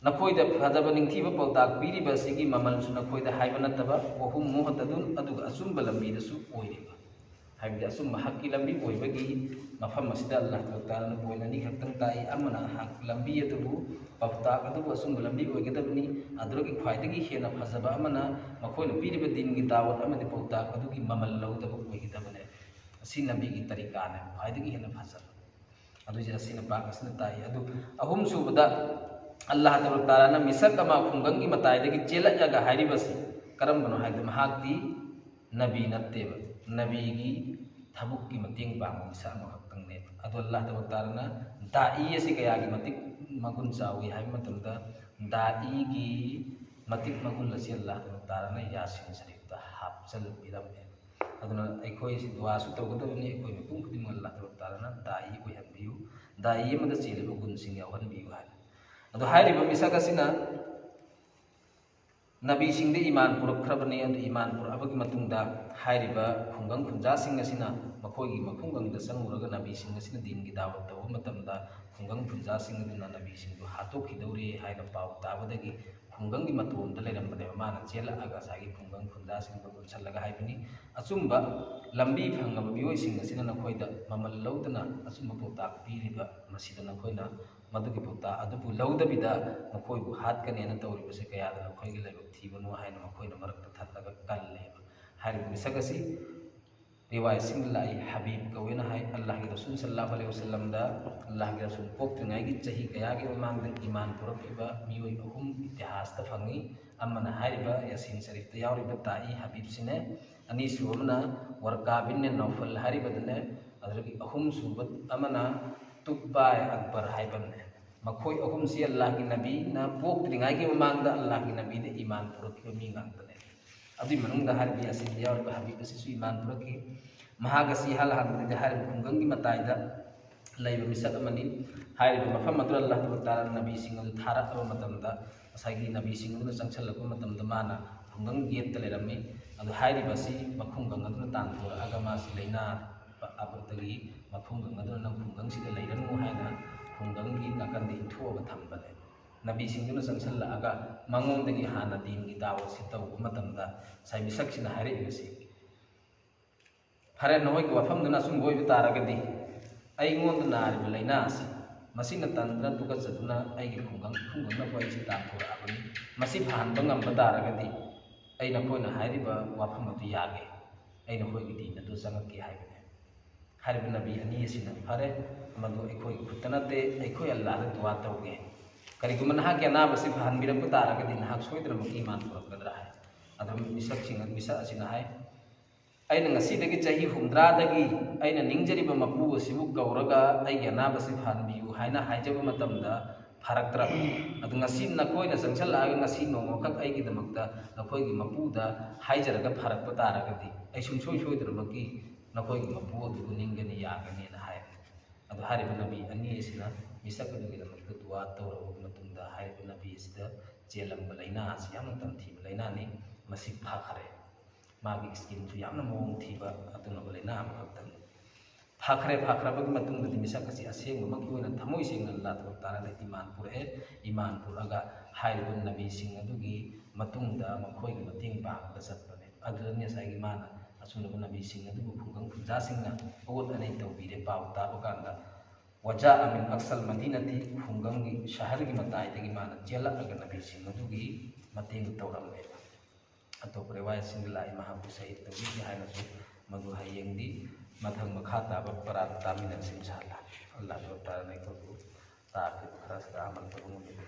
ꯅꯈꯣꯏꯗ ꯐꯖꯕ ꯅꯤꯡꯊꯤꯕ ꯄꯥꯎꯇꯥꯛ ꯄꯤꯔꯤꯕ ꯑꯁꯤꯒꯤ ꯃꯃꯜꯁꯨ ꯅꯈꯣꯏꯗ ꯍꯥꯏꯕ ꯅꯠꯇꯕ, "ꯋꯍꯨꯝ ꯃꯨꯍꯇꯗꯨꯟ", ꯑꯗꯨꯒ ꯑꯆꯨꯝꯕ ꯂꯝꯕꯤꯗꯁꯨ ꯑꯣꯏꯔꯤꯕ, ꯍꯥꯏꯕꯗꯤ ꯑꯆꯨꯝꯕ ꯍꯛꯀꯤ ꯂꯝꯕꯤ ꯑꯣꯏꯕꯒꯤ ꯃꯐꯝ ꯑꯁꯤꯗ ꯑꯜꯂꯥꯍ ꯇꯥꯂꯥꯅ ꯄꯣꯏꯟ ꯑꯅꯤ ꯈꯛꯇꯪ ꯇꯥꯛꯏ꯫ ꯑꯃꯅ ꯍꯛ ꯂꯝꯕꯤ ꯑꯗꯨꯕꯨ, ꯄꯥꯎꯇꯥꯛ ꯑꯗꯨꯕꯨ ꯑꯆꯨꯝꯕ ꯂꯝꯕꯤ ꯑꯣꯏꯒꯗꯕꯅꯤ, ꯑꯗꯨꯗꯒꯤ ꯈ꯭ꯋꯥꯏꯗꯒꯤ ꯍꯦꯟꯅ ꯐꯖꯕ ꯑꯃꯅ ꯃꯈꯣꯏꯅ ꯄꯤꯔꯤꯕ ꯗꯤꯟꯒꯤ ꯗꯥꯋꯠ ꯑꯃꯗꯤ ꯄꯥꯎꯇꯥꯛ ꯑꯗꯨꯒꯤ ꯃꯃꯜ ꯂꯧꯗꯕ ꯑꯣꯏꯒꯗꯕꯅꯦ꯫ ꯑꯁꯤ ꯅꯕꯤꯒꯤ ꯇꯔꯤꯀꯥꯅꯦ, ꯈ꯭ꯋꯥꯏꯗꯒꯤ ꯍꯦꯟꯅ ꯐꯖꯕ꯫ ꯑꯗꯨꯁꯦ ꯑꯁꯤꯅ ꯄꯥꯛ ꯑꯁꯤꯅ ꯇꯥꯛꯏ꯫ ꯑꯗꯨ ꯑꯍꯨꯝꯁꯨꯕꯗ ꯑꯜꯂꯥꯍ ꯇꯥꯂꯥꯅ ꯃꯤꯁꯛ ꯑꯃ ꯈꯨꯡꯒꯪꯒꯤ ꯃꯇꯥꯏꯗꯒꯤ ꯆꯦꯜꯂꯛꯂꯒ ꯍꯥꯏꯔꯤꯕꯁꯤ ꯀꯔꯝꯕꯅꯣ ꯍꯥꯏꯕꯗ, ꯃꯍꯥꯛꯇꯤ ꯅꯕꯤ ꯅꯠꯇꯦꯕ, ꯅꯕꯤꯒꯤ ꯊꯕꯛꯀꯤ ꯃꯇꯦꯡ ꯄꯥꯡꯕ ꯃꯤꯁꯛ ꯑꯃꯈꯛꯇꯪꯅꯦꯕ꯫ ꯑꯗꯣ ꯑꯜꯂꯥꯍ ꯇꯥꯂꯥꯅ ꯗꯥꯏ ꯑꯁꯤ ꯀꯌꯥꯒꯤ ꯃꯇꯤꯛ ꯃꯒꯨꯟ ꯆꯥꯎꯏ ꯍꯥꯏꯕ ꯃꯇꯝꯗ, ꯗꯥꯏꯒꯤ ꯃꯇꯤꯛ ꯃꯒꯨꯟ ꯑꯁꯤ ꯑꯜꯂꯥꯍ ꯇꯥꯂꯥꯅ ꯌꯥꯁꯤꯟ ꯁꯔꯤꯐꯇ ꯍꯥꯞꯆꯤꯟꯕꯤꯔꯝꯃꯦ꯫ ꯑꯗꯨꯅ ꯑꯩꯈꯣꯏꯁꯤ ꯗꯨꯋꯥꯁꯨ ꯇꯧꯒꯗꯕꯅꯤ, ꯑꯩꯈꯣꯏ ꯃꯤꯄꯨꯝ ꯈꯨꯗꯤꯡꯃꯛ ꯑꯜꯂꯥꯍ ꯇꯥꯂꯥꯅ ꯗꯥꯏ ꯑꯣꯏꯍꯟꯕꯤꯌꯨ, ꯗꯥꯏ ꯑꯃꯗ ꯆꯦꯜꯂꯤꯕ ꯒꯨꯟꯁꯤꯡ ꯌꯥꯎꯍꯟꯕꯤꯌꯨ ꯍꯥꯏꯅ꯫ ꯑꯗꯣ ꯍꯥꯏꯔꯤꯕ ꯃꯤꯁꯛ ꯑꯁꯤꯅ ꯅꯕꯤꯁꯤꯡꯗ ꯏꯃꯥꯟ ꯄꯨꯔꯛꯈ꯭ꯔꯕꯅꯤ꯫ ꯑꯗꯨ ꯏꯃꯥꯟ ꯄꯨꯔꯛꯑꯕꯒꯤ ꯃꯇꯨꯡꯗ ꯍꯥꯏꯔꯤꯕ ꯈꯨꯡꯒꯪ ꯈꯨꯟꯖꯥꯁꯤꯡ ꯑꯁꯤꯅ ꯃꯈꯣꯏꯒꯤ ꯃꯈꯨꯡꯒꯪꯗ ꯆꯪꯉꯨꯔꯒ ꯅꯕꯤꯁꯤꯡ ꯑꯁꯤꯅ ꯗꯤꯟꯒꯤ ꯗꯥꯋꯠ ꯇꯧꯕ ꯃꯇꯝꯗ, ꯈꯨꯡꯒꯪ ꯈꯨꯟꯖꯥꯁꯤꯡ ꯑꯗꯨꯅ ꯅꯕꯤꯁꯤꯡꯕꯨ ꯍꯥꯠꯇꯣꯛꯈꯤꯗꯧꯔꯦ ꯍꯥꯏꯅ ꯄꯥꯎ ꯇꯥꯕꯗꯒꯤ ꯈꯨꯡꯒꯪꯒꯤ ꯃꯇꯣꯟꯗ ꯂꯩꯔꯝꯕꯅꯦꯕ꯫ ꯃꯥꯅ ꯆꯦꯜꯂꯛꯑꯒ ꯉꯁꯥꯏꯒꯤ ꯈꯨꯡꯒꯪ ꯈꯨꯟꯖꯥꯁꯤꯡꯗ ꯄꯨꯟꯁꯤꯜꯂꯒ ꯍꯥꯏꯕꯅꯤ, "ꯑꯆꯨꯝꯕ ꯂꯝꯕꯤ ꯐꯪꯉꯕ ꯃꯤꯑꯣꯏꯁꯤꯡ ꯑꯁꯤꯅ ꯅꯈꯣꯏꯗ ꯃꯃꯜ ꯂꯧꯗꯅ ꯑꯆꯨꯝꯕ ꯄꯥꯎꯇꯥꯛ ꯄꯤꯔꯤꯕ ꯃꯁꯤꯗ ꯅꯈꯣꯏꯅ ꯃꯗꯨꯒꯤ ꯄꯥꯎꯇꯥꯛ ꯑꯗꯨꯕꯨ ꯂꯧꯗꯕꯤꯗ ꯃꯈꯣꯏꯕꯨ ꯍꯥꯠꯀꯅꯦꯅ ꯇꯧꯔꯤꯕꯁꯦ ꯀꯌꯥꯗ ꯅꯈꯣꯏꯒꯤ ꯂꯥꯏꯕꯛ ꯊꯤꯕꯅꯣ?" ꯍꯥꯏꯅ ꯃꯈꯣꯏꯅ ꯃꯔꯛꯇ ꯊꯠꯂꯒ ꯀꯜꯂꯦꯕ꯫ ꯍꯥꯏꯔꯤꯕ ꯃꯤꯁꯛ ꯑꯁꯤ ꯔꯤꯋꯥꯌꯠꯁꯤꯡꯗ ꯂꯥꯛꯏ, ꯍꯕꯤꯕ ꯀꯧꯋꯦꯅ ꯍꯥꯏ꯫ ꯑꯜꯂꯥꯍꯒꯤ ꯔꯁꯨꯜ ꯁꯜꯂꯜꯂꯥꯍꯨ ꯑꯂꯩꯍꯤ ꯋꯁꯜꯂꯝꯗ, ꯑꯜꯂꯥꯍꯒꯤ ꯔꯁꯨꯜ ꯄꯣꯛꯇ꯭ꯔꯤꯉꯩꯒꯤ ꯆꯍꯤ ꯀꯌꯥꯒꯤ ꯃꯃꯥꯡꯗ ꯏꯃꯥꯟ ꯄꯨꯔꯛꯈꯤꯕ ꯃꯤꯑꯣꯏ ꯑꯍꯨꯝ ꯏꯇꯤꯍꯥꯁꯇ ꯐꯪꯉꯤ꯫ ꯑꯃꯅ ꯍꯥꯏꯔꯤꯕ ꯌꯥꯁꯤꯟ ꯁꯔꯤꯐꯇ ꯌꯥꯎꯔꯤꯕ ꯗꯥꯏ ꯍꯕꯤꯕꯁꯤꯅꯦ, ꯑꯅꯤꯁꯨꯕ ꯑꯃꯅ ꯋꯔꯀꯥ ꯕꯤꯟ ꯅꯧꯐꯜ ꯍꯥꯏꯔꯤꯕꯗꯨꯅꯦ, ꯑꯗꯨꯗꯒꯤ ꯑꯍꯨꯝꯁꯨꯕ ꯑꯃꯅ ꯇꯨꯛꯕꯥꯏ ꯑꯛꯕꯔ ꯍꯥꯏꯕ ꯑꯃꯅꯦ꯫ ꯃꯈꯣꯏ ꯑꯍꯨꯝꯁꯤ ꯑꯜꯂꯥꯍꯒꯤ ꯅꯕꯤꯅ ꯄꯣꯛꯇ꯭ꯔꯤꯉꯩꯒꯤ ꯃꯃꯥꯡꯗ ꯑꯜꯂꯥꯍꯒꯤ ꯅꯕꯤꯗ ꯏꯃꯥꯟ ꯄꯨꯔꯛꯈꯤꯕ ꯃꯤ ꯉꯥꯛꯇꯅꯦ꯫ ꯑꯗꯨꯒꯤ ꯃꯅꯨꯡꯗ ꯍꯥꯏꯔꯤꯕ ꯌꯥꯁꯤꯟꯗ ꯌꯥꯎꯔꯤꯕ ꯍꯕꯤꯕ ꯑꯁꯤꯁꯨ ꯏꯃꯥꯟ ꯄꯨꯔꯛꯈꯤ꯫ ꯃꯍꯥꯛ ꯑꯁꯤ ꯏꯍꯥꯟ ꯍꯥꯟꯕꯗꯗꯤ ꯍꯥꯏꯔꯤꯕ ꯈꯨꯡꯒꯪꯒꯤ ꯃꯇꯥꯏꯗ ꯂꯩꯕ ꯃꯤꯁꯛ ꯑꯃꯅꯤ꯫ ꯍꯥꯏꯔꯤꯕ ꯃꯐꯝ ꯑꯗꯨꯗ ꯑꯜꯂꯥꯍ ꯇꯥꯂꯥꯅ ꯅꯕꯤꯁꯤꯡ ꯑꯗꯨ ꯊꯥꯔꯛꯂꯕ ꯃꯇꯝꯗ, ꯉꯁꯥꯏꯒꯤ ꯅꯕꯤꯁꯤꯡ ꯑꯗꯨꯅ ꯆꯪꯁꯤꯜꯂꯛꯄ ꯃꯇꯝꯗ ꯃꯥꯅ ꯈꯨꯡꯒꯪ ꯒꯦꯠꯇ ꯂꯩꯔꯝꯃꯤ꯫ ꯑꯗꯨ ꯍꯥꯏꯔꯤꯕ ꯑꯁꯤ ꯃꯈꯨꯡꯒꯪ ꯑꯗꯨꯅ ꯇꯥꯟꯊꯣꯔꯛꯑꯒ ꯃꯥꯁꯤ ꯂꯥꯏꯅꯥ ꯑꯗꯨꯗꯒꯤ ꯃꯈꯨꯡꯒꯪ ꯑꯗꯨꯅ "ꯅꯪ ꯈꯨꯡꯒꯪꯁꯤꯗ ꯂꯩꯔꯅꯨ" ꯍꯥꯏꯅ ꯈꯨꯡꯒꯪꯒꯤ ꯅꯥꯀꯟꯗ ꯏꯟꯊꯣꯛꯑꯒ ꯊꯝꯕꯅꯦ꯫ ꯅꯕꯤꯁꯤꯡꯗꯨꯅ ꯆꯪꯁꯤꯜꯂꯛꯑꯒ ꯃꯉꯣꯟꯗꯒꯤ ꯍꯥꯟꯅ ꯗꯤꯟꯒꯤ ꯗꯥꯋꯠꯁꯤ ꯇꯧꯕ ꯃꯇꯝꯗ ꯉꯁꯥꯏ ꯃꯤꯁꯛꯁꯤꯅ ꯍꯥꯏꯔꯛꯏꯕꯁꯤ, "ꯐꯔꯦ, ꯅꯈꯣꯏꯒꯤ ꯋꯥꯐꯝꯗꯨꯅ ꯑꯆꯨꯝꯕ ꯑꯣꯏꯕ ꯇꯥꯔꯒꯗꯤ ꯑꯩꯉꯣꯟꯗ ꯅꯥꯔꯤꯕ ꯂꯥꯏꯅꯥ ꯑꯁꯤ ꯃꯁꯤꯅ ꯇꯟꯗꯨꯅ ꯇꯨꯀꯠꯆꯗꯨꯅ ꯑꯩꯒꯤ ꯈꯨꯡꯒꯪ ꯈꯨꯡꯒꯪꯅ ꯑꯩꯁꯤ ꯇꯥꯟꯊꯣꯔꯛꯑꯕꯅꯤ꯫ ꯃꯁꯤ ꯐꯍꯟꯕ ꯉꯝꯕ ꯇꯥꯔꯒꯗꯤ ꯑꯩ ꯅꯈꯣꯏꯅ ꯍꯥꯏꯔꯤꯕ ꯋꯥꯐꯝ ꯑꯗꯨ ꯌꯥꯒꯦ꯫ ꯑꯩ ꯅꯈꯣꯏꯒꯤ ꯗꯤꯟ ꯑꯗꯨ ꯆꯪꯉꯛꯀꯦ" ꯍꯥꯏꯕꯅꯦ꯫ ꯍꯥꯏꯔꯤꯕ ꯅꯕꯤ ꯑꯅꯤ ꯑꯁꯤꯅ, "ꯐꯔꯦ, ꯃꯗꯨ ꯑꯩꯈꯣꯏꯒꯤ ꯈꯨꯠꯇ ꯅꯠꯇꯦ, ꯑꯩꯈꯣꯏ ꯑꯜꯂꯥꯍꯗ ꯗꯨꯋꯥ ꯇꯧꯒꯦ꯫ ꯀꯔꯤꯒꯨꯝꯕ ꯅꯍꯥꯛꯀꯤ ꯑꯅꯥꯕ ꯑꯁꯤ ꯐꯍꯟꯕꯤꯔꯛꯄ ꯇꯥꯔꯒꯗꯤ ꯅꯍꯥꯛ ꯁꯣꯏꯗꯅꯃꯛꯀꯤ ꯏꯃꯥꯟ ꯄꯨꯔꯛꯀꯗ꯭ꯔꯥ?" ꯍꯥꯏ꯫ ꯑꯗꯨ ꯃꯤꯁꯛꯁꯤꯡ, ꯃꯤꯁꯛ ꯑꯁꯤꯅ ꯍꯥꯏ, "ꯑꯩꯅ ꯉꯁꯤꯗꯒꯤ ꯆꯍꯤ ꯍꯨꯝꯗ꯭ꯔꯥꯗꯒꯤ ꯑꯩꯅ ꯅꯤꯡꯖꯔꯤꯕ ꯃꯄꯨ ꯑꯁꯤꯕꯨ ꯀꯧꯔꯒ ꯑꯩꯒꯤ ꯑꯅꯥꯕꯁꯤ ꯐꯍꯟꯕꯤꯌꯨ ꯍꯥꯏꯅ ꯍꯥꯏꯖꯕ ꯃꯇꯝꯗ ꯐꯔꯛꯇ꯭ꯔꯕ꯫ ꯑꯗꯨ ꯉꯁꯤ ꯅꯈꯣꯏꯅ ꯆꯪꯁꯤꯜꯂꯛꯑꯒ ꯉꯁꯤ ꯅꯣꯡꯃꯈꯛ ꯑꯩꯒꯤꯗꯃꯛꯇ ꯅꯈꯣꯏꯒꯤ ꯃꯄꯨꯗ ꯍꯥꯏꯖꯔꯒ ꯐꯔꯛꯄ ꯇꯥꯔꯒꯗꯤ ꯑꯩ ꯁꯨꯡꯁꯣꯏ ꯁꯣꯏꯗꯅꯃꯛꯀꯤ ꯅꯈꯣꯏꯒꯤ ꯃꯄꯨ ꯑꯗꯨꯕꯨ ꯅꯤꯡꯒꯅꯤ, ꯌꯥꯒꯅꯤꯅ" ꯍꯥꯏ꯫ ꯑꯗꯨ ꯍꯥꯏꯔꯤꯕ ꯅꯕꯤ ꯑꯅꯤ ꯑꯁꯤꯅ ꯃꯤꯁꯛ ꯑꯗꯨꯒꯤꯗꯃꯛꯇ ꯗꯨꯋꯥ ꯇꯧꯔꯕ ꯃꯇꯨꯡꯗ ꯍꯥꯏꯔꯤꯕ ꯅꯕꯤ ꯑꯁꯤꯗ ꯆꯦꯜꯂꯝꯕ ꯂꯥꯏꯅꯥ ꯑꯁꯤ ꯌꯥꯝꯅ ꯇꯝꯊꯤꯕ ꯂꯥꯏꯅꯥꯅꯤ꯫ ꯃꯁꯤ ꯐꯈ꯭ꯔꯦ꯫ ꯃꯥꯒꯤ ꯁ꯭ꯀꯤꯟꯁꯨ ꯌꯥꯝꯅ ꯃꯑꯣꯡ ꯊꯤꯕ ꯑꯗꯨꯒꯨꯝꯂꯕ ꯂꯥꯏꯅꯥ ꯑꯃꯈꯛꯇꯅꯤ꯫ ꯐꯈ꯭ꯔꯦ, ꯐꯈ꯭ꯔꯕꯒꯤ ꯃꯇꯨꯡꯗꯗꯤ ꯃꯤꯁꯛ ꯑꯁꯤ ꯑꯁꯦꯡꯕꯃꯛꯀꯤ ꯑꯣꯏꯅ ꯊꯃꯣꯏ ꯁꯦꯡꯅ ꯑꯜꯂꯥꯍ ꯇꯥꯂꯥꯗ ꯏꯃꯥꯟ ꯄꯨꯔꯛꯑꯦ꯫ ꯏꯃꯥꯟ ꯄꯨꯔꯛꯑꯒ ꯍꯥꯏꯔꯤꯕ ꯅꯕꯤꯁꯤꯡ ꯑꯗꯨꯒꯤ ꯃꯇꯨꯡꯗ ꯃꯈꯣꯏꯒꯤ ꯃꯇꯦꯡ ꯄꯥꯡꯕꯗ ꯆꯠꯄꯅꯦ꯫ ꯑꯗꯨꯗ ꯉꯁꯥꯏꯒꯤ ꯃꯥꯅ ꯑꯆꯨꯝꯕ ꯅꯕꯤꯁꯤꯡ ꯑꯗꯨꯕꯨ ꯈꯨꯡꯒꯪ ꯈꯨꯟꯖꯥꯁꯤꯡꯅ ꯑꯣꯠ ꯑꯅꯩ ꯇꯧꯕꯤꯔꯦ꯫ ꯄꯥꯎ ꯇꯥꯕ ꯀꯥꯟꯗ ꯋꯥꯖꯥ ꯑꯃꯤꯟ ꯑꯛꯁꯜ ꯃꯗꯤꯅꯇꯤ, ꯈꯨꯡꯒꯪꯒꯤ ꯁꯍꯔꯒꯤ ꯃꯇꯥꯏꯗꯒꯤ ꯃꯥꯅ ꯆꯦꯜꯂꯛꯑꯒ ꯅꯕꯤꯁꯤꯡ ꯑꯗꯨꯒꯤ ꯃꯇꯦꯡ ꯇꯧꯔꯝꯃꯦꯕ꯫ ꯑꯇꯣꯞꯄ ꯔꯤꯋꯥꯌꯠꯁꯤꯡꯗ ꯂꯥꯛꯏ, "ꯃꯍꯥꯛꯄꯨ ꯁꯍꯤꯗ ꯇꯧꯕꯤꯈꯤ" ꯍꯥꯏꯅꯁꯨ꯫ ꯃꯗꯨ ꯍꯌꯦꯡꯗꯤ ꯃꯊꯪ ꯃꯈꯥ ꯇꯥꯕ ꯄꯔꯥꯗ ꯇꯥꯃꯤꯟꯅꯁꯤ, ꯏꯟꯁꯥꯜꯂꯥ꯫ ꯑꯜꯂꯥꯍ ꯇꯥꯂꯥꯅ ꯑꯩꯈꯣꯏꯕꯨ ꯇꯥꯛꯈꯤꯕ ꯈꯔꯁꯤꯗ ꯑꯃꯜ ꯇꯧꯕ ꯉꯝꯕꯤꯕ